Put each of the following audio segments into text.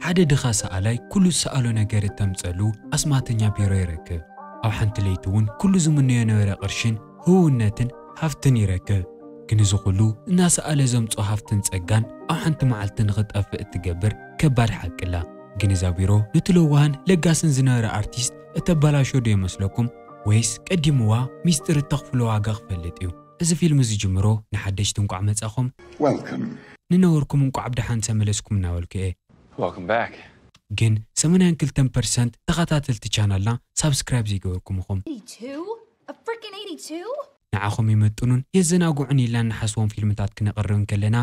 ሓደ ድኻ ሰኣላይ ኩሉ ዝሰኣሎ ነገር እተምጸሉ ኣስማተኛ ቢሮ ይረክብ። ኣብ ሓንቲ ለይቲ እውን ኩሉ ዝምነዮ ነበረ ቅርሽን ህውነትን ሃፍትን ይረክብ። ግን እዚ ኩሉ እናሰኣለ ዘምጾ ሃፍትን ጸጋን ኣብ ሓንቲ መዓልቲ ንኽጠፍእ እትገብር ከባድ ሓቅላ። ግን እዛ ቢሮ ነቲ ለዋህን ለጋስን ዝነበረ ኣርቲስት እተበላሾ ዶ ይመስለኩም? ወይስ ቀዲምዋ ሚስጥር እተኽፍሎ ዋጋ ክፈልጥ እዩ? እዚ ፊልም ዝጅምሮ ንሓደሽቲ እንቋዕ መጻኹም፣ Welcome. ንነበርኩም እንቋዕ ብደሓን ተመለስኩም እናበልኩ እየ። Welcome back. ግን ሰማንያን ክልተን ፐርሰንት ተኸታተልቲ ቻናልና ሳብስክራይብ ዘይገበርኩም ኢኹም። eighty-two? A freaking eighty-two? ንዓኹም ይመጥኑን የዘናግዑን ኢልና እንሓስቦም ፊልምታት ክነቕርብ እንከለና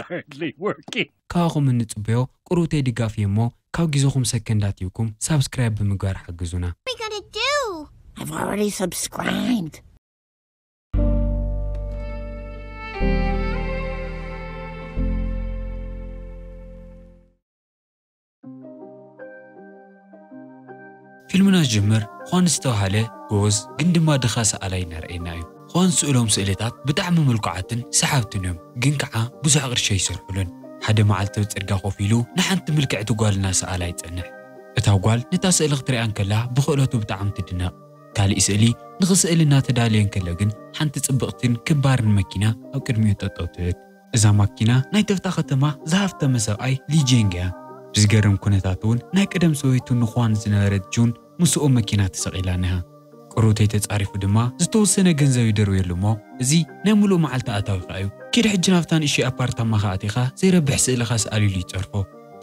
Hardly working. ካብኹም እንጽበዮ ቁሩተይ ድጋፍ እዩ እሞ ካብ ግዜኹም ሰከንዳት ይብኩም ሳብስክራይብ ብምግባር ሓግዙና። What we gonna do? I've already subscribed. ፊልምና ዝጅምር ኳን ዝተባሃለ ጎዝ ግን ድማ ድኻ ሰኣላይ እናረኣየና እዩ። ኳን ስእሎም ስእልታት ብጣዕሚ ምልኩዓትን ሰሓብትን እዮም፣ ግን ከዓ ብዙሕ ቅርሺ ኣይሰርሑሉን። ሓደ መዓልቲ ኣብ ጽርግያ ኮፍ ኢሉ ንሓንቲ ምልክዕቲ ጓል እናሰኣላ ይጸንሕ። እታ ጓል ነታ ስእሊ ክትሪኣ እንከላ ብክእለቱ ብጣዕሚ ትድነቕ። ካሊእ ስእሊ ንኽስእል እናተዳለየ እንከሎ ግን ሓንቲ ጽብቕትን ክባርን መኪና ኣብ ቅድሚኡ ጠጠው ትብል። እዛ ማኪና ናይ ተፍታ ከተማ ዝሃፍተመ ሰብኣይ ሊጄንግ እያ። ብዝገርም ኩነታት እውን ናይ ቀደም ሰበይቱ ንኳን ዝነበረት ጁን ምስኡ መኪና ተሰቒላ እኒሃ። ቅሩተይ ተጻሪፉ ድማ ዝተወሰነ ገንዘብ ይደርብየሉ እሞ እዚ ናይ ሙሉእ መዓልቲ ኣታዊኻ እዩ። ኪድ ሕጂ ናብታ ንእሽተይ ኣፓርታማኻ ኣቲኻ ዘይረብሕ ስእልኻ ስኣል ኢሉ ይጸርፎ።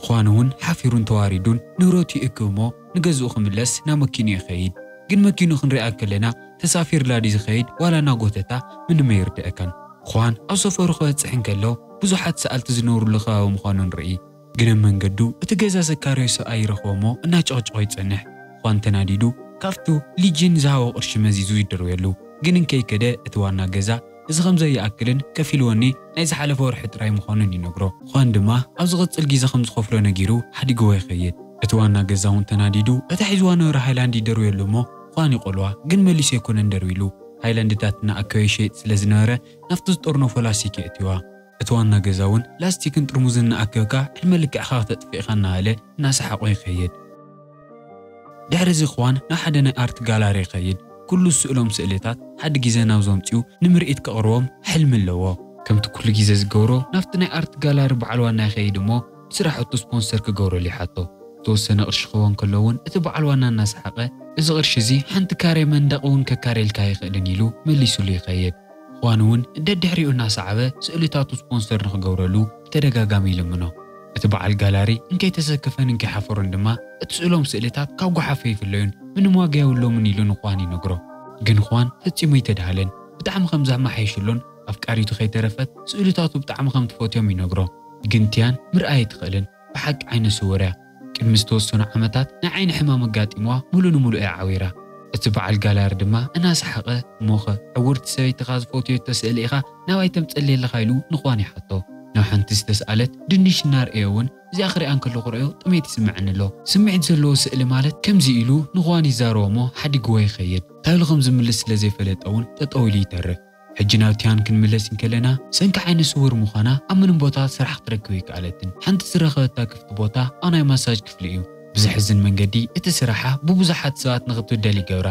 ኳን እውን ሓፊሩን ተዋሪዱን ንብረቱ ይእክብ እሞ ንገዝኡ ክምለስ ናብ መኪንኡ ይኸይድ። ግን መኪንኡ ክንሪኣ ከለና ተሳፊርላ ድዩ ዝኸይድ ዋላ እናጎተታ ምንም ኣይርድኣካን። ኳን ኣብ ሰፈሩ ክበጽሕ እንከሎ ብዙሓት ሰኣልቲ ዝነብሩሉ ከባቢ ምዃኑ ንርኢ። ግን ኣብ መንገዱ እቲ ገዛ ዘካረዮ ሰብኣይ ይረኽቦ እሞ እናጨቕጨቖ ይጸንሕ። ኳን ተናዲዱ ካብቱ ሊጅን ዝሃቦ ቅርሺ መዚዙ ይድርብየሉ። ግን እንከይከደ እቲ ዋና ገዛ እዚ ከም ዘይኣክልን ከፊልወኒ ናይ ዝሓለፈ ወርሒ ጥራይ ምዃኑን ይነግሮ። ኳን ድማ ኣብ ዝቕጽል ግዜ ከም ዝኸፍሎ ነጊሩ ሓዲግዎ ይኸይድ። እቲ ዋና ገዛ እውን ተናዲዱ እታ ሒዝዋ ነበረ ሃይላንድ ይደርብየሉ እሞ ኳን ይቆልዋ፣ ግን መሊሱ ኣይኮነን ደርቢሉ። ሃይላንድታት እናኣከበ ይሸይጥ ስለ ዝነበረ ናብቲ ዝጠርነፎ ላስቲክ የእትዋ። እቲ ዋና ገዛ እውን ላስቲክን ጥርሙዝን እናኣከብካ ዕድመ ልክዕኻ ክተጥፍእኻ እናበለ እናሰሓቆ ይኸይድ። ድሕሪ እዚ ኳን ናብ ሓደ ናይ ኣርት ጋላሪ ይኸይድ። ኩሉ ዝስእሎም ስእልታት ሓደ ግዜ ናብ ዘምፅኡ ንምርኢት ከቕርቦም ሕልሚ ኣለዎ። ከምቲ ኩሉ ግዜ ዝገብሮ ናብቲ ናይ ኣርት ጋላሪ በዓል ዋና ይኸይድ እሞ ብስራሕቱ ስፖንሰር ክገብረሉ ይሓቶ። ዝተወሰነ ቅርሺ ክህቦ እንከሎ እውን እቲ በዓል ዋና እናሰሓቐ እዚ ቅርሺ እዚ ሓንቲ ካሬ መንደቕ እውን ከካርየልካ ኣይኽእልን ኢሉ መሊሱሉ ይኸይድ። ኳን እውን ደድሕሪኡ እናሰዓበ ስእልታቱ ስፖንሰር ንኽገብረሉ ብተደጋጋሚ ይልምኖ። እቲ በዓል ጋላሪ እንከይተሰከፈን እንከይሓፈሮን ድማ እቲ ስእሎም ስእልታት ካብ ጓሓፈ ይፍለዩን ምንም ዋጋ የብሎምን ኢሉ ንኳን ይነግሮ። ግን ኳን ፈጺሙ ኣይተድሃለን። ብጣዕሚ ከም ዘመሓየሽሉን ኣፍቃሪቱ ከይተረፈት ስእልታቱ ብጣዕሚ ከም ትፈትዮም ይነግሮ። ግን ቲያን ምርኣይ ኣይትኽእልን። ብሓቂ ዓይነ ስውር እያ። ቅድሚ ዝተወሰኑ ዓመታት ናይ ዓይኒ ሕማም ኣጋጢምዋ ሙሉ ንሙሉ እያ ዓዊራ። እቲ በዓል ጋላሪ ድማ እናሰሓቐ እሞኸ ዕውርቲ ሰበይትኻ ዝፈትየቶ ስእሊ ኢኻ ናባይ ተምፀሊ ኣለኻ ኢሉ ንኳን ይሓቶ። ናብ ሓንቲ ዝተስኣለት ድንሽ እናርእየ እውን እዚኣ ክሪኣ እንከለኹ ርእዮ ጥሜት ይስምዐኒ ኣሎ። ስምዒት ዘለዎ ስእሊ ማለት ከምዚ ኢሉ ንኳን ይዛረቦ እሞ ሓዲግዎ ይኸይድ። እንታይ ኢሉ ከም ዝምልስ ስለ ዘይፈለጠ እውን ጠጠው ኢሉ ይተርፍ። ሕጂ ናብ ቲያን ክንምለስ እንከለና ሰንኪ ዓይነ ስውር ምዃና ኣብ ምንም ቦታ ስራሕ ክትረክብ ኣይከኣለትን። ሓንቲ ዝረኸበታ ክፍቲ ቦታ ኣብ ናይ ማሳጅ ክፍሊ እዩ። ብዘሕዝን መንገዲ እቲ ስራሓ ብብዙሓት ሰባት ንኽትብደል ይገብራ።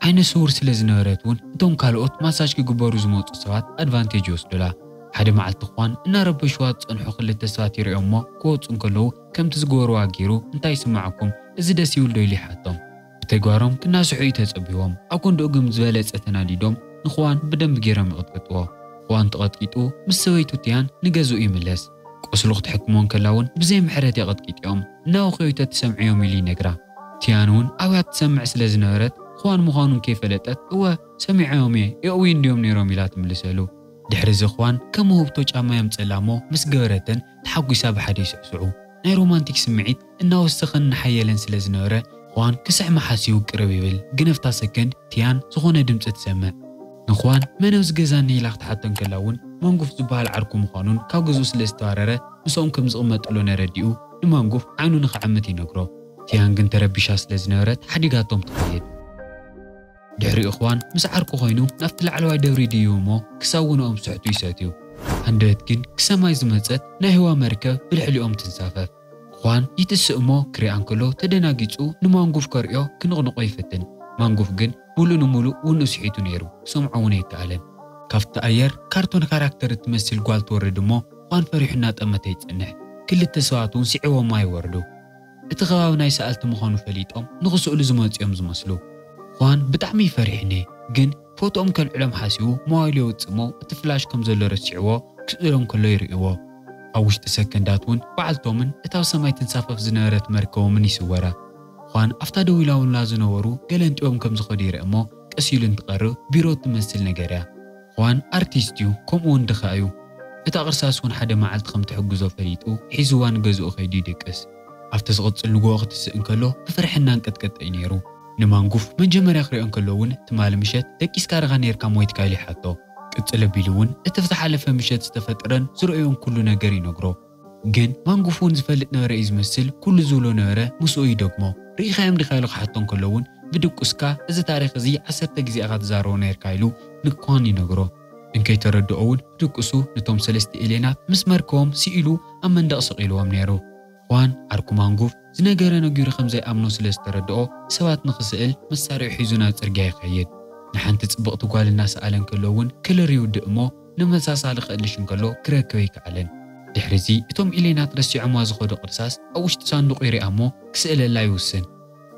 ዓይነ ስውር ስለ ዝነበረት እውን እቶም ካልኦት ማሳጅ ክግበሩ ዝመፁ ሰባት ኣድቫንቴጅ ይወስዱላ። ሓደ መዓልቲ ኳን እናረበሽዋ ዝፀንሑ ክልተ ሰባት ይርእዮ እሞ ክወፁ እንከለዉ ከምቲ ዝገበርዋ ገይሩ እንታይ ይስምዓኩም? እዚ ደስ ይብል ዶ ኢሉ ይሓቶም። ብተግባሮም ክናስሑ እዩ ተጸቢዎም። ኣብ ክንድኡ ግን ዝበለጸ ተናዲዶም ንኽዋን ብደንቢ ገይሮም ይቕጥቅጥዎ። ክዋን ተቐጥቂጡ ምስ ሰበይቱ ቲያን ንገዝኡ ይምለስ። ቁስሉ ክትሕክሞ እንከላ እውን ብዘይ ምሕረት የቐጥቂጥዮም። እናወኸዩ ተትሰምዕዮም ኢሉ ይነግራ። ቲያን እውን ኣብያ ትሰምዕ ስለ ዝነበረት ክዋን ምዃኑ እንከይፈለጠት እወ ሰሚዐዮም እየ የእውዩ እንድዮም ነይሮም ኢላ ትምልሰሉ። ድሕሪ እዚ ክዋን ከም ውህብቶ ጫማ የምጸላ እሞ ምስ ገበረተን ተሓጒሳ ብሓደ ይስዕስዑ። ናይ ሮማንቲክ ስምዒት እናወሰኸን እናሓየለን ስለ ዝነበረ ክዋን ክስሕማ ሓሲቡ ቅርብ ይብል። ግን ኣብታ ሰከንድ ቲያን ዝኾነ ድምፂ ትሰምዕ። ንክዋን መን ኣብዚ ገዛኒ ኢላ ክትሓቶ እንከላ እውን መንጉፍ ዝበሃል ዓርኩ ምዃኑን ካብ ገዝኡ ስለ ዝተባረረ ምስኦም ከም ዝቕመጥ ጥሎን ኣረዲኡ ንመንጉፍ ዓይኑ ንኽዕምት ይነግሮ። ቲያን ግን ተረቢሻ ስለ ዝነበረት ሓዲጋቶም ትኸይድ። ድሕሪኡ ክዋን ምስ ዓርኩ ኮይኑ ናብቲ ላዕለዋይ ደብሪ ድዩ እሞ ክሳብ ውንኦም ስሕቱ ይሰትዩ። ሃንደበት ግን ክሰማይ ዝመጸት ናይ ህዋ መርከብ ብልዕሊኦም ትንሳፈፍ። ኳን ይትስእ እሞ ክሪኣ እንከሎ ተደናጊጹ ንማንጉፍ ከርእዮ ክንቕንቖ ይፍትን። ማንጉፍ ግን ሙሉእ ንሙሉእ ውንኡ ስሒቱ ነይሩ፣ ክሰምዖ እውን ኣይከኣለን። ካብቲ ኣየር ካርቶን ካራክተር እትመስል ጓል ትወርድ እሞ ኳን ፈሪሑ እናጠመተ ይጸንሕ። ክልተ ሰባት እውን ስዒቦማ ይወርዱ። እቲ ከባቢ ናይ ሰኣልቲ ምዃኑ ፈሊጦም ንኽስእሉ ዝመጹ እዮም ዝመስሉ። ኳን ብጣዕሚ ይፈሪሕኒ፣ ግን ፎቶኦም ከልዕሎም ሓሲቡ ሞባይሉ የውጽእ እሞ እቲ ፍላሽ ከም ዘሎ ረሲዕዎ ክስእሎም ከሎ ይርእይዎ። ኣብ ውሽጢ ሰከንዳት እውን በዓልቶምን እታ ኣብ ሰማይ ትንሳፈፍ ዝነበረት መርከቦምን ይስወራ። ኳን ኣብታ ደው ኢላውላ ዝነበሩ ገለ እንጢቦም ከም ዝኸዱ ይርኢ እሞ ቀስ ኢሉ እንትቐርብ ቢሮ እትመስል ነገር እያ። ኳን ኣርቲስት እዩ፣ ከምኡ እውን ድኻ እዩ። እታ ቅርሳስ እውን ሓደ መዓልቲ ከም ትሕግዞ ፈሊጡ ሒዝዋ ንገዝኡ ከይዱ ይድቅስ። ኣብቲ ዝቕጽል ንግሆ ክትስእ እንከሎ ብፍርሒ እናንቀጥቀጠ እዩ ነይሩ። ንማንጉፍ መጀመርያ ክሪኦ እንከሎ እውን ትማሊ ምሸት ደቂስካ ዲኻ ነይርካ ሞይትካ ኢሉ ይሓቶ። ቅጽል ኣቢሉ እውን እቲ ዝሓለፈ ምሸት ዝተፈጠረን ዝረኣዮን ኩሉ ነገር ይነግሮ። ግን ማንጉፍ እውን ዝፈልጥ ነበረ እዩ ዝመስል፣ ኩሉ ዝብሎ ነበረ ምስኡ ይደግሞ። ርኢኻዮም ዲኻ ኢሉ ክሓቶ እንከሎ እውን ብድቁስካ እዚ ታሪኽ እዚ ዓሰርተ ግዜ ኢኻ ትዛረቦ ነይርካ ኢሉ ንኳን ይነግሮ። እንከይተረድኦ እውን ብድቁሱ ነቶም ሰለስተ ኤልየናት ምስ መርከቦም ስኢሉ ኣብ መንደቕ ሰቒልዎም ነይሩ። ኳን ዓርኩ ማንጉፍ ዝነገረ ነጊሩ ከም ዘይኣምኖ ስለ ዝተረድኦ ሰባት ንኽስእል መሳርያኡ ሒዙ ናብ ጽርግያ ይኸይድ። ንሓንቲ ጽብቕቲ ጓል እናሰኣለ እንከሎ እውን ከለር ይውድእ እሞ ንመሳሳሊ ክእልሽ እንከሎ ክረክብ ኣይከኣለን። ድሕሪ እዚ እቶም ኢሌናት ረሲዖማ ዝኸዱ ቅርሳስ ኣብ ውሽጢ ሳንዱቕ ይሪኣ እሞ ክስእለላ ይውስን።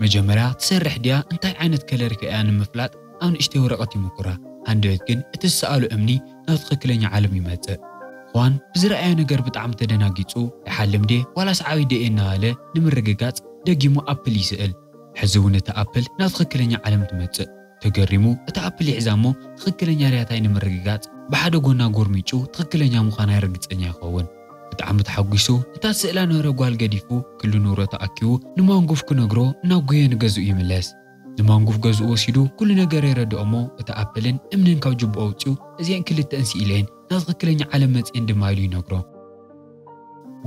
መጀመርያ ትሰርሕ ድያ እንታይ ዓይነት ከለር ከ እያ ንምፍላጥ ኣብ ንእሽተይ ወረቐት ይምኩራ። ሃንደበት ግን እቲ ዝሰኣሎ እምኒ ናብ ትኽክለኛ ዓለም ይመጽእ። ኳን ብዝረኣዮ ነገር ብጣዕሚ ተደናጊጹ ይሓልም ድየ ዋላስ ዓብይ ድየ እናበለ ንምርግጋጽ ደጊሙ ኣፕል ይስእል። ሕዚ እውን እታ ኣፕል ናብ ትኽክለኛ ዓለም ትመጽእ። ተገሪሙ እታ ኣፕል ይሕዛ እሞ ትኽክለኛ ድያታይ ንምርግጋጽ ብሓደ ጎና ጎርሚጩ ትኽክለኛ ምዃና ርግጸኛ ይኸውን። ብጣዕሚ ተሓጒሱ እታ ስእላ ነበረ ጓል ገዲፉ ክሉ ንብረቱ ኣኪቡ ንማንጉፍ ክነግሮ እናጉየ ንገዝኡ ይምለስ። ንማንጉፍ ገዝኡ ወሲዱ ኩሉ ነገር የረድኦ እሞ እታ ኣፕልን እምንን ካብ ጅብኡ ኣውጺኡ እዚአን ክልተአን ስኢለየን ናብ ትኽክለኛ ዓለም መጺአን ድማ ኢሉ ይነግሮ።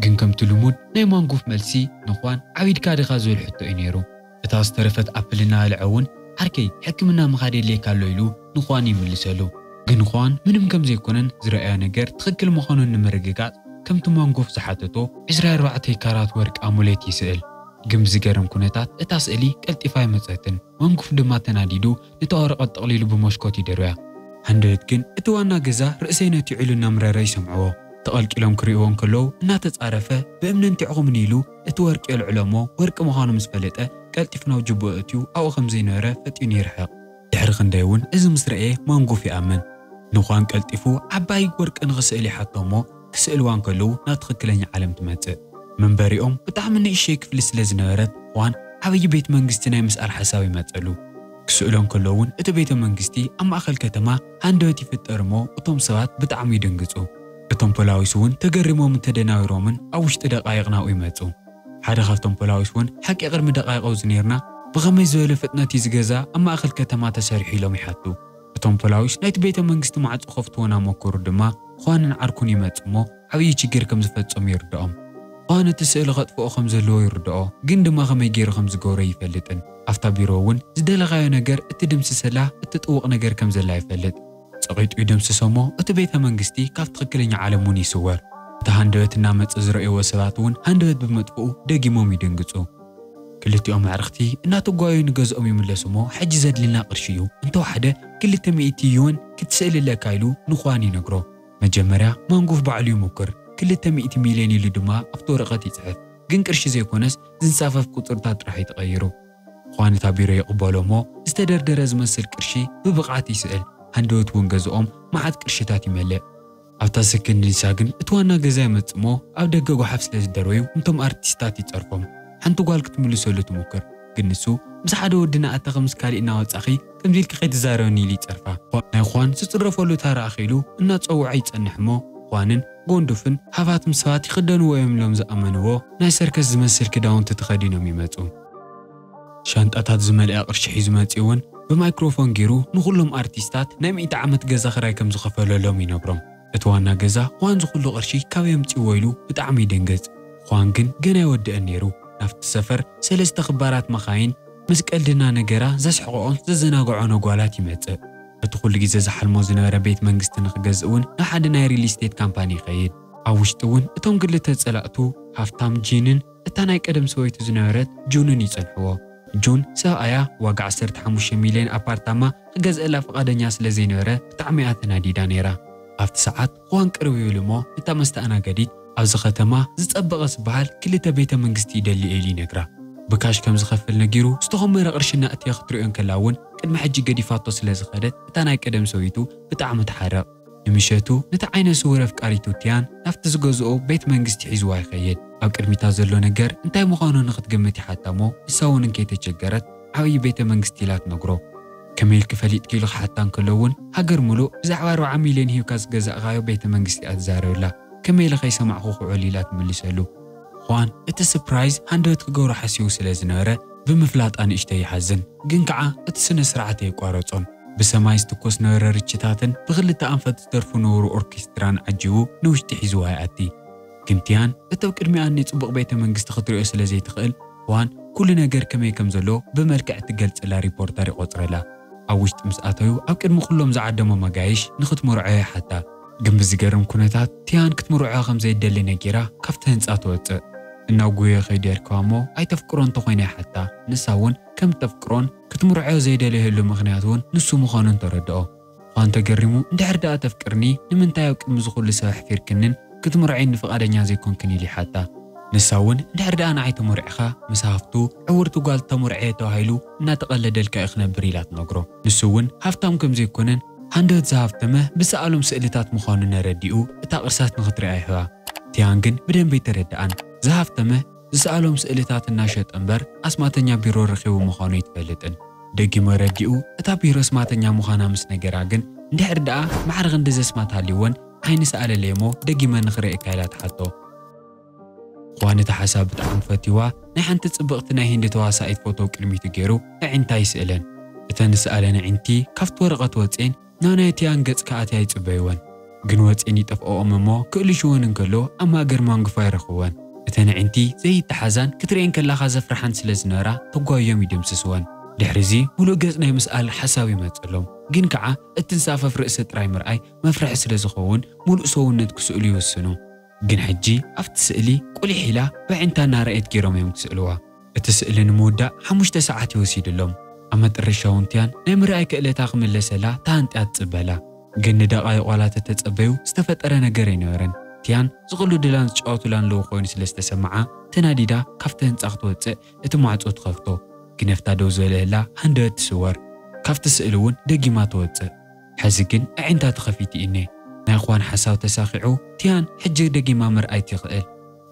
ግን ከምቲ ልሙድ ናይ ማንጉፍ መልሲ ንኳን ዓቢድካ ዲኻ ዝብል ሕቶ እዩ ነይሩ። እታ ዝተረፈት ኣፕል እናበልዐ እውን ዓርከይ ሕክምና ምኻድ የድልየካ ኣሎ ኢሉ ንኳን ይምልሰሉ። ግን ኳን ምንም ከም ዘይኮነን ዝረኣዮ ነገር ትኽክል ምዃኑን ንምርግጋጽ ከምቲ ማንጉፍ ዝሓተቶ ዕስራ ኣርባዕተ ካራት ወርቂ ኣሙሌት ይስእል። ግን ብዝገርም ኩነታት እታ ስእሊ ቀልጢፋ ኣይመጸትን። ማንጉፍ ድማ ተናዲዱ ነታ ወረቐት ጠቕሊሉ ብመስኮት ይደርብያ። ሃንደበት ግን እቲ ዋና ገዛ ርእሰይ ነቲዑ ኢሉ እናምረረ ይሰምዕዎ። ተቐልቂሎም ክርእይዎ እንከለዉ እናተጻረፈ ብእምንን ቲዕኹምን ኢሉ እቲ ወርቂ የልዕሎ እሞ ወርቂ ምዃኑ ምስ ፈለጠ ቀልጢፉ ናብ ጅብኡ ኣእትዩ ኣብኡ ከም ዘይነበረ ፈጢኑ ይርሕቕ። ድሕሪ ክንደይ እውን እዚ ምስ ረእየ ማንጉፍ ይኣምን። ንኳን ቀልጢፉ ዓባይ ወርቂ ንኽስእል ይሓቶ እሞ ክስእልዋ እንከለዉ ናብ ትኽክለኛ ዓለም ትመጽእ። መንበሪኦም ብጣዕሚ ንእሽተይ ክፍሊ ስለ ዝነበረት ኳን ዓብዪ ቤት መንግስቲ ናይ ምስኣል ሓሳብ ይመጸሉ። ክስእሎ እንከሎ እውን እቲ ቤተ መንግስቲ ኣብ ማእኸል ከተማ ሃንደበት ይፍጠር እሞ እቶም ሰባት ብጣዕሚ ይድንግጹ። እቶም ፖላዊስ እውን ተገሪሞምን ተደናዊሮምን ኣብ ውሽጢ ደቃይቕ ናብኡ ይመጹ። ሓደ ካብቶም ፖላዊስ እውን ሓቂ ቅድሚ ደቃይቕ ኣብዚ ነይርና ብኸመይ ዝበለ ፍጥነት እዩ ዝገዛ ኣብ ማእኸል ከተማ ተሰሪሑ ኢሎም ይሓቱ። እቶም ፖላዊስ ናይቲ ቤተ መንግስቲ ማዕጾ ከፍትዎ እናመከሩ ድማ ኳንን ዓርኩን ይመጹ እሞ ዓብዪ ችግር ከም ዝፈጸሙ ይርድኦም። ኳን እቲ ስእሊ ከጥፍኦ ከም ዘለዎ ይርድኦ፣ ግን ድማ ከመይ ገይሩ ከም ዝገብሮ ይፈልጥን። ኣብታ ቢሮ እውን ዝደለኻዮ ነገር እትድምስሰላ እትጥውቕ ነገር ከም ዘላ ይፈልጥ። ጸቒጡ ይደምስሶ እሞ እቲ ቤተ መንግስቲ ካብ ትኽክለኛ ዓለም እውን ይስወር። እቲ ሃንደበት እናመጸ ዝረእይዎ ሰባት እውን ሃንደበት ብምጥፍኡ ደጊሞም ይድንግጹ። ክልቲኦም ኣዕርኽቲ እናተጓዩ ንገዝኦም ይምለሱ እሞ ሕጂ ዘድልና ቅርሺ እዩ፣ እንተወሓደ ክልተ ሚእቲ ዩወን ክትስእልለካ ኢሉ ንኳን ይነግሮ። መጀመርያ ማንጉፍ ባዕሉ ይሙክር፣ ክልተ ሚእቲ ሚልዮን ኢሉ ድማ ኣብቲ ወረቐት ይጽሕፍ። ግን ቅርሺ ዘይኮነስ ዝንሳፈፍ ቁጽርታት ጥራሕ እዩ ተቐይሩ። ኳን እታ ቢሮ ይቕበሎ እሞ ዝተደርደረ ዝመስል ቅርሺ ብብቕዓት ይስእል። ሃንደበት እውን ገዝኦም መዓት ቅርሽታት ይመልእ። ኣብታ ሰከንድ ንሳ ግን እቲ ዋና ገዛ ይመጽእ እሞ ኣብ ደገ ጓሓፍ ስለ ዝደርበዩ ነቶም ኣርቲስታት ይጸርፎም። ሓንቲ ጓል ክትምልሰሉ ትሙክር፣ ግን ንሱ ምስ ሓደ ወዲ እናኣተኸ ምስ ካሊእ እናወጻኺ ከምዚ ኢልኪ ከይትዛረብኒ ኢሉ ይጸርፋ። ኳ-፣ ናይ ኳን ዝጽረፈሉ ታራ ኣኺሉ እናጸውዐ ይጸንሕ እሞ ኳንን ጎንዱፍን ሃፋትም ሰባት ይኽደንዎ እዮም ኢሎም ዝኣመንዎ ናይ ሰርከስ ዝመስል ክዳውንቲ ተኸዲኖም ይመጹ። ሻንጣታት ዝመልአ ቅርሺ ሒዙ መጺኡ እውን ብማይክሮፎን ገይሩ ንኹሎም ኣርቲስታት ናይ ሚእቲ ዓመት ገዛ ክራይ ከም ዝኸፈለሎም ይነግሮም። እቲ ዋና ገዛ ኳን ዝኹሉ ቅርሺ ካበይ ኣምጺእዎ ኢሉ ብጣዕሚ ይድንግጽ። ኳን ግን ገና ኣይወደአን ነይሩ። ናብቲ ሰፈር ሰለስተ ክባራት መኻይን ምስ ቀልድና ነገራ ዘስሕቕኦን ዘዘናግዖን ጓላት ይመጽእ። እቲ ኩሉ ግዜ ዝሓልሞ ዝነበረ ቤት መንግስቲ ንኽገዝእ እውን ናብ ሓደ ናይ ሪል ስቴት ካምፓኒ ይኸይድ። ኣብ ውሽጢ እውን እቶም ክልተ ጸላእቱ ሃፍታም ጂንን እታ ናይ ቀደም ሰበይቱ ዝነበረት ጁንን ይጸንሕዎ። ጁን ሰብኣያ ዋጋ ዓሰርተ ሓሙሽተ ሚልዮን ኣፓርታማ ክገዝእላ ፍቓደኛ ስለ ዘይነበረ ብጣዕሚ እያ ተናዲዳ ነይራ። ኣብቲ ሰዓት ኹዋን ቅርብ ይብል እሞ ነታ መስተኣናገዲት ኣብዚ ከተማ ዝጸበቐ ዝበሃል ክልተ ቤተ መንግስቲ ይደሊ ኢሉ ይነግራ። ብካሽ ከም ዝኸፍል ነጊሩ ዝተኾመረ ቅርሺ እናእተየ ክትሪኦ እንከላ እውን ቅድሚ ሕጂ ገዲፋቶ ስለ ዝኸደት እታ ናይ ቀደም ሰበይቱ ብጣዕሚ ትሓርቕ። ንምሸቱ ነቲ ዓይነ ስውር ኣፍቃሪቱ ቲያን ናብቲ ዝገዝኦ ቤት መንግስቲ ሒዝዋ ይኸይድ። ኣብ ቅድሚታ ዘሎ ነገር እንታይ ምዃኑ ንኽትግምት ይሓታ እሞ ንሳ እውን እንከይተቸገረት ዓብዪ ቤተ መንግስቲ ኢላ ትነግሮ። ከመይ ኢልኪ ፈሊጥኪ ኢሉ ክሓታ እንከሎ እውን ሃገር ሙሉእ ብዛዕባ ኣርብዓ ሚልዮን ሂብካ ዝገዛእኻዮ ቤተ መንግስቲ እያ ትዛረብላ። ከመይ ኢለ ከይሰማዕኹ ክውዕል ኢላ ትምልሰሉ። ኳን እቲ ስፕራይዝ ሃንደበት ክገብሮ ሓሲቡ ስለ ዝነበረ ብምፍላጣ ንእሽተይ ይሓዝን። ግን ከዓ እቲ ስነ ስርዓት ኣየቋረጾን። ብሰማይ ዝትኮስ ነበረ ርችታትን ብክልተ ኣንፈት ዝደርፉ ነበሩ ኦርኬስትራን ዓጂቡ ንውሽጢ ሒዝዋ ይኣቲ። ግን ቲያን እቲ ኣብ ቅድሚኣ እኒ ጽቡቕ ቤተ መንግስቲ ክትሪኦ ስለ ዘይትኽእል ኳን ኩሉ ነገር ከመይ ከም ዘሎ ብመልክዕ እትገልጽላ ሪፖርተር ይቖጽረላ። ኣብ ውሽጢ ምስ ኣተዩ ኣብ ቅድሚ ኩሎም ዝዓደሞ መጋይሽ ንኽትምርዖ ይሓታ። ግን ብዝገርም ኩነታት ቲያን ክትምርዖ ከም ዘይደሊ ነጊራ ካብቲ ህንጻ ትወጽእ። እናጉየ ከይዱ የርክባ እሞ ኣይተፍቅሮን ተኾይና ይሓታ። ንሳ እውን ከም ተፍቅሮን ክትምርዖ ዘይደለየሉ ምኽንያት እውን ንሱ ምዃኑን ተረድኦ። ኳን ተገሪሙ እንድሕር ደኣ ተፍቅርኒ ንምንታይ ኣብ ቅድሚ ዝኹሉ ሰብ ኣሕፊርክንን ክትምርዖኒ ፍቓደኛ ዘይኮንክን ኢሉ ይሓታ። ንሳ እውን እንድሕር ደኣ ንዓይ ተመርዒኻ ምስ ሃፍቱ ዕውርቲ ጓል ተመርዐየ ተባሂሉ እናተቐለደልካ እዩ ክነብር ኢላ ትነግሮ። ንሱ እውን ሃፍታም ከም ዘይኮነን ሃንደበት ዝሃፍተመ ብሰኣሎም ስእልታት ምዃኑ ነረዲኡ እታ ቅርሳት ንኽትሪኣ ይህባ። ቲያን ግን ብደንቢ ኣይተረድኣን። ዝሃፍተመ ዝሰኣሎም ስእልታት እናሸጠ እምበር ኣስማተኛ ቢሮ ረኺቡ ምዃኑ ኣይትፈልጥን። ደጊሙ ረዲኡ እታ ቢሮ ኣስማተኛ ምዃና ምስ ነገራ ግን እንድሕር ደኣ ማዕረ ክንዲ ዘስማት ሃልይወን ዓይኒ ሰኣለለይ እሞ ደጊመ ንኽርእየካ ኢላ ትሓቶ። ኳን እቲ ሓሳብ ብጣዕሚ ፈትይዋ ናይ ሓንቲ ጽብቕቲ ናይ ህንዲ ተዋሳኢት ፎቶ ቅድሚቱ ገይሩ ኣዒንታ ይስእለን። እተን ዝሰኣለን ኣዒንቲ ካብቲ ወረቐት ወፅኤን ናብ ናይ ቲያን ገጽ ክኣትያ ይጽበይወን። ግን ወፅኤን ይጠፍኦኦም እሞ ክእልሽወን እንከሎ ኣብ ማእገር ማንጉፋ ይረኽብወን። እተን ኣዒንቲ ዘይተሓዛን ክትርእየን ከላኻ ዘፍርሓን ስለ ዝነበራ ተጓዮም ይድምስስወን። ድሕሪ እዚ ሙሉእ ገጽ ናይ ምስኣል ሓሳብ ይመጸሎም። ግን ከዓ እቲ ዝንሳፈፍ ርእሲ ጥራይ ምርኣይ መፍርሒ ስለ ዝኸውን ሙሉእ ሰውነት ክስእሉ ይውስኑ። ግን ሕጂ ኣብቲ ስእሊ ቁሊሕ ኢላ ብዕንታ እናረኣየት ገይሮም እዮም ክስእልዋ። እቲ ስእሊ ንምውዳእ ሓሙሽተ ሰዓት ይወሲድሎም። ኣብ መጠረሻ እውን ቲያን ናይ ምርኣይ ክእለታ ክምለሰላ ተሃንጥያ ትጽበላ። ግን ንደቓይቕ ዋላ ተተጸበዩ ዝተፈጠረ ነገር ኣይነበረን። ቲያን ዝቕልዱላን ዝጫወቱላን ኣለዉ ኮይኑ ስለ ዝተሰምዓ ተናዲዳ ካብቲ ህንጻ ክትወጽእ እቲ ማዕጾ ትኸፍቶ። ግን ኣብታ ደው ዝበለላ ሃንደበት ትስወር። ካብቲ ስእሊ እውን ደጊማ ትወጽእ። ሕዚ ግን ኣዒንታ ተኸፊቱ እኔ። ናይ ኳን ሓሳብ ተሳኺዑ ቲያን ሕጂ ደጊማ ምርኣይ ትኽእል።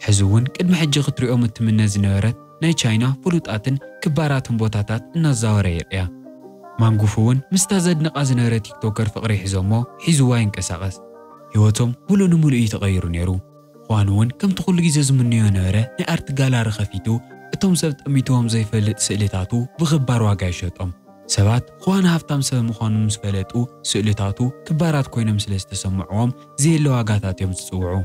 ሕዚ እውን ቅድሚ ሕጂ ክትሪኦም እትምነ ዝነበረት ናይ ቻይና ፍሉጣትን ክባራትን ቦታታት እናዛወረ የርእያ። ማንጉፍ እውን ምስታ ዘድንቓ ዝነበረ ቲክቶከር ፍቕሪ ሒዞሞ ሒዝዋ ይንቀሳቐስ። ህይወቶም ሙሉእ ንሙሉእ እዩ ተቐይሩ ነይሩ። ኳን እውን ከምቲ ኩሉ ግዜ ዝምንዮ ነበረ ናይ ኣርት ጋላሪ ከፊቱ እቶም ሰብ ጠሚትዎም ዘይፈልጥ ስእልታቱ ብኽባር ዋጋ ይሸጦም። ሰባት ኳን ሃፍታም ሰብ ምዃኑ ምስ ፈለጡ ስእልታቱ ክባራት ኮይኖም ስለ ዝተሰምዕዎም ዘየለ ዋጋታት እዮም ዝጽውዑ።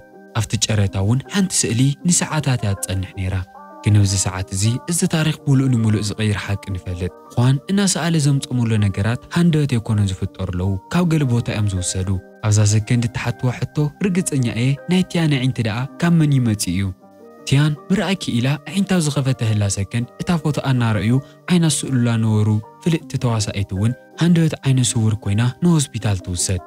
ኣብቲ ጨረታ እውን ሓንቲ ስእሊ ንሰዓታት እያ ትጸንሕ ነይራ። ግን ኣብዚ ሰዓት እዚ እዚ ታሪኽ ሙሉእ ንሙሉእ ዝቕይር ሓቂ ንፈልጥ። ኳን እናሰኣለ ዘምጽሙሉ ነገራት ሃንደበት ኣይኮኑን ዝፍጠሩ ኣለዉ፣ ካብ ገለ ቦታ እዮም ዝውሰዱ። ኣብዛ ሰከንድ እትሓትዋ ሕቶ ርግጸኛ እየ ናይ ቲያን ኣዒንቲ ደኣ ካብ መን ይመጽእ እዩ? ቲያን ምርኣይ ክኢላ ኣዒንታ ኣብ ዝኸፈተህላ ሰከንድ እታ ፎቶ ኣናረእዩ ዓይና ዝስእሉላ ነበሩ ፍልጥቲ ተዋሳኢት እውን ሃንደበት ዓይነ ስውር ኮይና ንሆስፒታል ትውሰድ።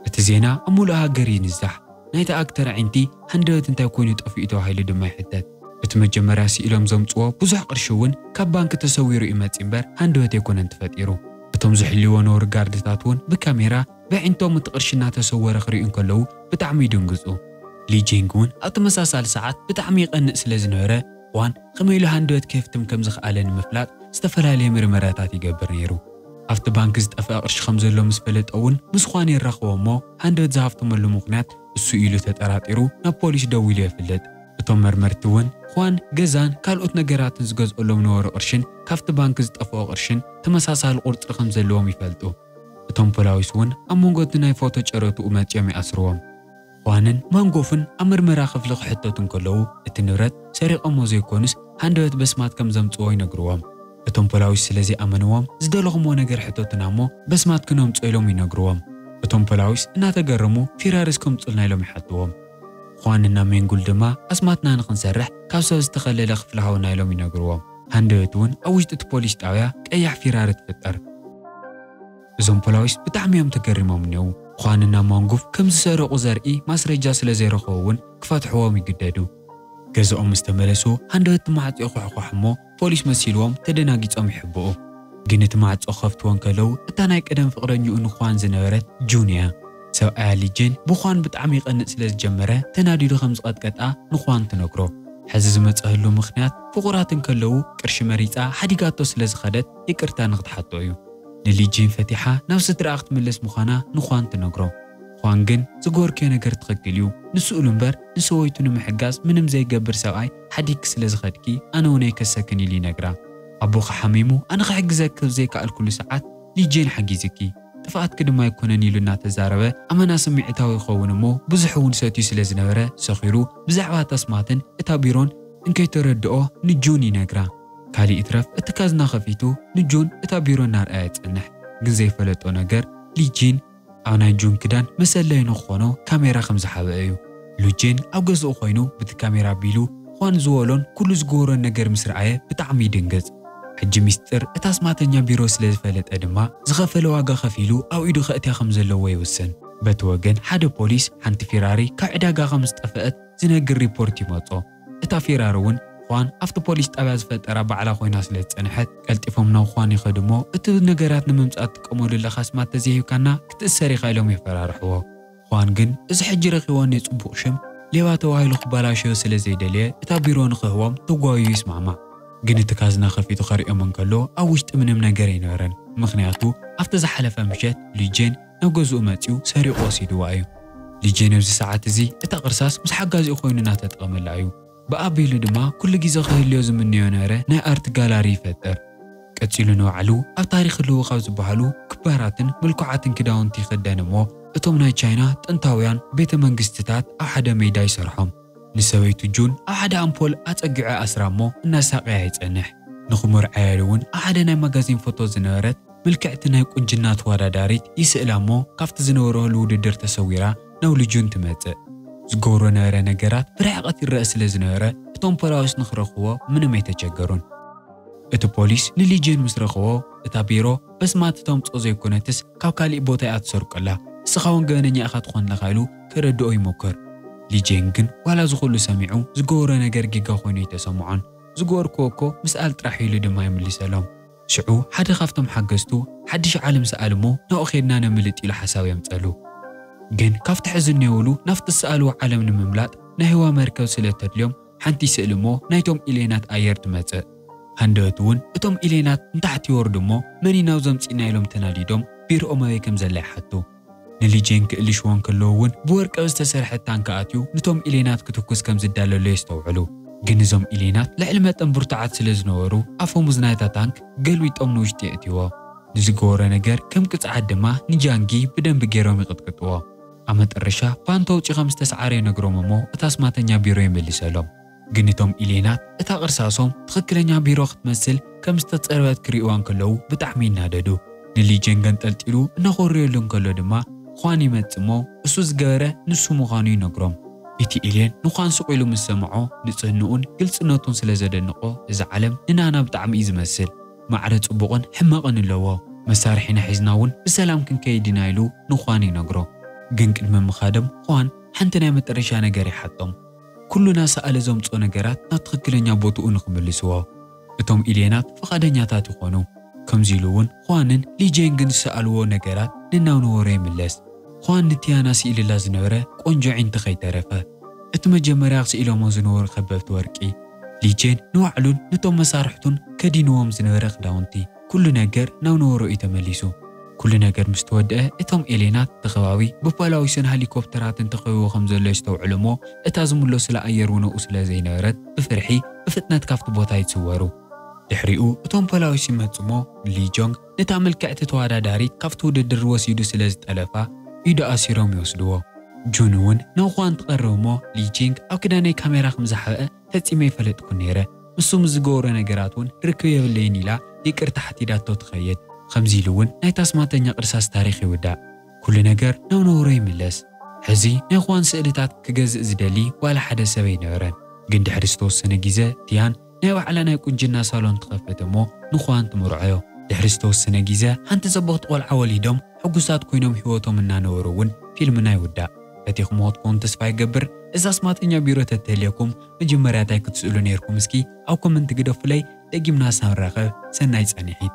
እቲ ዜና ኣብ ሙሉእ ሃገር ይንዛሕ። ናይቲ ኣክተር ኣዒንቲ ሃንደበት እንታይ ኮይኑ ጠፊኡ ተባሂሉ ድማ ይሕተት። እቲ መጀመርያ ስኢሎም ዘምጽዎ ብዙሕ ቅርሺ እውን ካብ ባንክ ተሰዊሩ እዩ መጺ እምበር ሃንደበት ኣይኮነን ተፈጢሩ። እቶም ዝሕልዎ ነበሩ ጋርድታት እውን ብካሜራ ብኣዒንቶም እቲ ቅርሺ እናተሰወረ ክርእዩ እንከለዉ ብጣዕሚ ይድንግጹ። ሊ ጄንግ እውን ኣብ ተመሳሳሊ ሰዓት ብጣዕሚ ይቐንእ ስለ ዝነበረ ኳን ከመይ ኢሉ ሃንደበት ከፍትም ከም ዝኸኣለ ንምፍላጥ ዝተፈላለየ ምርመራታት ይገብር ነይሩ። ኣብቲ ባንክ ዝጠፍአ ቅርሺ ከም ዘሎ ምስ ፈለጠ እውን ምስ ኳን ይራኸቦ እሞ ሃንደበት ዝሃፍተመሉ ምኽንያት እሱ ኢሉ ተጠራጢሩ ናብ ፖሊስ ደዊሉ የፍልጥ። እቶም መርመርቲ እውን ኳን ገዛን ካልኦት ነገራትን ዝገዝኦሎም ነበሩ ቅርሽን ካብቲ ባንክ ዝጠፍኦ ቅርሽን ተመሳሳሊ ቁርፂ ከም ዘለዎም ይፈልጡ። እቶም ፖላዊስ እውን ኣብ መንጎ እቲ ናይ ፎቶ ጨረትኡ መፂኦም ይኣስርዎም። ኳንን ማንጎፍን ኣብ ምርመራ ክፍሊ ክሕተቱ እንከለዉ እቲ ንብረት ሰሪቖሞ ዘይኮኑስ ሃንደበት በስማት ከም ዘምፅዎ ይነግርዎም። እቶም ፖላዊስ ስለ ዘይኣመንዎም ዝደለኹምዎ ነገር ሕተቱና እሞ በስማት ክነምፅኦ ኢሎም ይነግርዎም። እቶም ፖላዊስ እናተገረሙ ፊራርስ ከምፁልና ኢሎም ይሓትዎም። ኳንና ሜንጉል ድማ ኣስማትና ንኽንሰርሕ ካብ ሰብ ዝተኸለለ ክፍሊ ሃውና ኢሎም ይነግርዎም። ሃንደበት እውን ኣብ ውሽጢ እቲ ፖሊስ ጣብያ ቀያሕ ፊራሪ ትፍጠር። እዞም ፖላዊስ ብጣዕሚ እዮም ተገሪሞም እኒው። ኳንና ማንጉፍ ከም ዝሰረቑ ዘርኢ ማስረጃ ስለ ዘይረኸቡ እውን ክፈትሕዎም ይግደዱ። ገዛኦም ምስ ተመለሱ ሃንደበት ማዕፅኦ ክሕኳሕ እሞ ፖሊስ መሲልዎም ተደናጊጾም ይሕብኡ። ግን እቲ ማዕጾ ከፍትዎ እንከለዉ እታ ናይ ቀደም ፍቕረኝኡ ንኳን ዝነበረት ጁን እያ። ሰብኣያ ሊጄን ብኳን ብጣዕሚ ይቐንእ ስለ ዝጀመረ ተናዲዱ ከም ዝቐጥቀጣ ንኳን ትነግሮ። ሕዚ ዝመፀህሉ ምኽንያት ፍቑራት እንከለዉ ቅርሺ መሪፃ ሓዲጋቶ ስለ ዝኸደት ይቅርታ ንክትሓቶ እዩ። ንሊጄን ፈቲሓ ናብ ስድራኣ ክትምለስ ምዃና ንኳን ትነግሮ። ኳን ግን ዝገበርክዮ ነገር ትኽክል እዩ፣ ንስኡሉ እምበር ንሰበይቱ ንምሕጋዝ ምንም ዘይገብር ሰብኣይ ሓዲግኪ ስለ ዝኸድኪ ኣነ እውን ኣይከሰክን ኢሉ ይነግራ። ኣቦኺ ሓሚሙ ኣነ ክሕግዘኪ ኣብ ዘይከኣልኩሉ ሰዓት ሊጄን ሓጊዝኪ፣ ጥፍኣትኪ ድማ ኣይኮነን ኢሉ እናተዛረበ ኣመና ስምዒታዊ ይኸውን እሞ ብዙሕ እውን ሰትዩ ስለ ዝነበረ ሰኺሩ ብዛዕባ እታ ኣስማትን እታ ቢሮን እንከይተረድኦ ንጁን ይነግራ። ካሊእ ይትረፍ እቲ ካዝና ከፊቱ ንጁን እታ ቢሮ እናርኣየ ይጸንሕ። ግን ዘይፈለጦ ነገር ሊጄን ኣብ ናይ ጁን ክዳን መሰለይ ንክኾኖ ካሜራ ከም ዝሓበአ እዩ። ሉጄን ኣብ ገዝኡ ኮይኑ ብቲ ካሜራ ኣቢሉ ኳን ዝበሎን ኩሉ ዝገበሮን ነገር ምስ ረኣየ ብጣዕሚ ይድንግጽ። ሕጂ ሚስጥር እታ ኣስማተኛ ቢሮ ስለ ዝፈለጠ ድማ ዝኸፈለ ዋጋ ከፊሉ ኣብ ኢዱ ከእትያ ከም ዘለዎ ይውስን። በቲ ወገን ሓደ ፖሊስ ሓንቲ ፊራሪ ካብ ዕዳጋ ከም ዝጠፈአት ዝነግር ሪፖርት ይመጾ። እታ ፊራሪ እውን ኳን ኣብቲ ፖሊስ ጣብያ ዝፈጠራ ባዕላ ኮይና ስለ ዝጸንሐት ቀልጢፎም ናብ ኳን ይኸዱ እሞ እቲ ነገራት ንምምጻእ ትጥቀመሉ ዘለኻ ኣስማት ተዘይሂብካና ክትእሰር ኢኻ ኢሎም የፈራርሕዎ። ኳን ግን እዚ ሕጂ ረኺቦ ናይ ጽቡቕ ሽም ሌባ ተባሂሉ ክበላሸዮ ስለ ዘይደለየ እታ ቢሮ ንክህቦም ተጓዩ ይስማዕማዕ። ግን እቲ ካዝና ከፊቱ ከርእዮም እንከሎ ኣብ ውሽጢ ምንም ነገር ኣይነበረን። ምኽንያቱ ኣብቲ ዝሓለፈ ምሸት ሊጄን ናብ ገዝኡ መጺኡ ሰሪቑ ወሲድዋ እዩ። ሊጄን ኣብዚ ሰዓት እዚ እታ ቅርሳስ ምስ ሓጋዚኡ ኮይኑ እናተጠቐመላ እዩ። ብኣቢሉ ድማ ኩሉ ግዜ ክህልዮ ዝምንዮ ነበረ ናይ ኣርት ጋላሪ ይፈጥር። ቀጺሉ ንባዕሉ ኣብ ታሪኽ ህልው ካብ ዝበሃሉ ክባራትን ምልኩዓትን ክዳውንቲ ይኽደን እሞ እቶም ናይ ቻይና ጥንታውያን ቤተ መንግስትታት ኣብ ሓደ ሜዳ ይሰርሖም። ንሰበይቱ ጁን ኣብ ሓደ ኣምፖል ኣጸጊዑ ኣስራ እሞ እናሳቐያ ይጸንሕ። ንኽምርዓየሉ እውን ኣብ ሓደ ናይ ማጋዚን ፎቶ ዝነበረት ምልክዕቲ ናይ ቁንጅና ተወዳዳሪት ይስእላ እሞ ካብቲ ዝነበረሉ ውድድር ተሰዊራ ናብ ልጁን ትመጽእ። ዝገብሮ ነበረ ነገራት ብርሕቐት ይረአ ስለ ዝነበረ እቶም ፖላዊስ ንኽረኽብዎ ምንም ኣይተቸገሩን። እቲ ፖሊስ ንሊጄን ምስ ረኽቦ እታ ቢሮ በስማት ተምጽኦ ዘይኮነትስ ካብ ካሊእ ቦታ እያ ትሰርቀላ፣ ንስኻ እውን ገበነኛ ኢኻ ትኾን ኣለኻ ኢሉ ከረድኦ ይሞክር። ሊጄን ግን ዋላ እዚ ኩሉ ሰሚዑ ዝገብሮ ነገር ጌጋ ኮይኑ ኣይተሰምዖን። ዝገበርክዎ እኮ ምስኣል ጥራሕ ኢሉ ድማ ይምልሰሎም። ሽዑ ሓደ ካብቶም ሓገዝቱ ሓድሽ ዓለም ሰኣል እሞ ናብኡ ኬድና ነምልጥ ኢሉ ሓሳብ የምጸሉ። ግን ካብቲ ሕዚ እነየውሉ ናብቲ ዝሰኣልዎ ዓለም ንምምላጥ ናይ ህዋ መርከብ ስለ ተድልዮም ሓንቲ ስእሊ እሞ ናይቶም ኢሌናት ኣየር ትመጽእ። ሃንደበት እውን እቶም ኢሌናት ንታሕቲ ይወርዱ እሞ መን ኢና ዘምጺእና ኢሎም ተናዲዶም ቢርኦም ኣበይ ከም ዘላ ይሓቱ። ንሊጄን ክእልሽዎ እንከለዉ እውን ብወርቂ ዝተሰርሐት ታንክ ኣትዩ ንቶም ኢሌናት ክትኩስ ከም ዝዳለሎ የስተውዕሉ። ግን እዞም ኢሌናት ልዕሊ መጠን ብርቱዓት ስለ ዝነበሩ ኣፈሙዝ ናይታ ታንክ ገልቢጦም ንውሽጢ የእትይዎ። ንዝገበሮ ነገር ከም ቅፅዓት ድማ ንጃንጊ ብደንቢ ገይሮም ይቕጥቅጥዎ። ኣብ መጠረሻ ፓንቶ ኣውፂኡ ከም ዝተሰዓረ ይነግሮም እሞ እታ ኣስማተኛ ቢሮ ይመልሰሎም። ግን እቶም ኢሌናት እታ ቅርሳሶም ትኽክለኛ ቢሮ ክትመስል ከም ዝተፀረበት ክርእይዋ እንከለዉ ብጣዕሚ ይናደዱ። ንሊጀን ገንጠልጢሉ እናኾርየሉ እንከሎ ድማ ኳን ይመጽእ እሞ እሱ ዝገበረ ንሱ ምዃኑ ይነግሮም። እቲ ኢሌን ንኳን ስቕ ኢሉ ምስ ሰምዖ ንጽህንኡን ግልጽነቱን ስለ ዘደንቖ እዚ ዓለም ንናና ብጣዕሚ እዩ ዝመስል። ማዕረ ጽቡቕን ሕማቕን ኣለዎ። መሳርሒና ሒዝና እውን ብሰላም ክንከይድ ኢና ኢሉ ንኳን ይነግሮ። ግን ቅድሚ ምኻዶም ኳን ሓንቲ ናይ መጠረሻ ነገር ይሓቶም። ኩሉ ናሰኣለ ዘምጽኦ ነገራት ናብ ትኽክለኛ ቦትኡ ንኽምልስዎ እቶም ኢሌናት ፍቓደኛታት ይኾኑ። ከምዚ ኢሉ እውን ኳንን ሊጄንግን ዝሰኣልዎ ነገራት ንናውነወሮ ይምለስ። ኳን ንቲያና ስኢልላ ዝነበረ ቆንጆ ዒንቲ ከይተረፈ እቲ መጀመርያ ክስኢሎሞ ዝነበሩ ከበብቲ ወርቂ ሊጄን ንባዕሉን ነቶም መሳርሕቱን ከዲንዎም ዝነበረ ክዳውንቲ ኩሉ ነገር ናብ ነበሮ እዩ ተመሊሱ። ኩሉ ነገር ምስ ተወደአ እቶም ኤሌናት እቲ ከባቢ ብፖላዊስን ሄሊኮፕተራትን ተኸቢቡ ከም ዘሎ የስተውዕሉ እሞ እታ ዝምለሱላ ኣየር እውን ኣብኡ ስለ ዘይነበረት ብፍርሒ ብፍጥነት ካብቲ ቦታ ይዝወሩ። ድሕሪኡ እቶም ፖላዊስ ይመጹ እሞ ሊጆንግ ነታ ምልክዕቲ ተወዳዳሪት ካብቲ ውድድር ወሲዱ ስለ ዝጠለፋ ኢዱ ኣሲሮም ይወስድዎ። ጁን እውን ናብ ኳን ትቐርብ እሞ ሊጂንግ ኣብ ክዳነይ ካሜራ ከም ዝሓብአ ፈጺመ ኣይፈለጥኩን ነይረ። ንሱ ምስ ዝገብሮ ነገራት እውን ርክብ የብለይን ኢላ ይቅርታ ሓቲዳቶ ትኸይድ። ከምዚ ኢሉ እውን ናይ ታስማተኛ ቅርሳስ ታሪኽ ይውዳእ። ኩሉ ነገር ናብ ነውሮ ይምለስ። ሕዚ ናይ ኹዋን ስእልታት ክገዝእ ዝደሊ ዋላ ሓደ ሰብ ኣይነበረን። ግን ድሕሪ ዝተወሰነ ግዜ ቲያን ናይ ባዕላ ናይ ቁንጅና ሳሎን ትኸፍት እሞ ንኹዋን ትምርዖዮ። ድሕሪ ዝተወሰነ ግዜ ሓንቲ ጽብቕቲ ቆልዓ ወሊዶም ሕጉሳት ኮይኖም ህይወቶም እናነበሩ እውን ፊልምና ይውዳእ። ፈቲኹምዎ ትኮኑ ተስፋ ይገብር። እዛ ኣስማተኛ ቢሮ ተትህልየኩም መጀመርያ እንታይ ክትስእሉ ነይርኩም? እስኪ ኣብ ኮመንት ግደፉለይ። ደጊምና ሳንራኸብ ሰናይ ጻንሒት።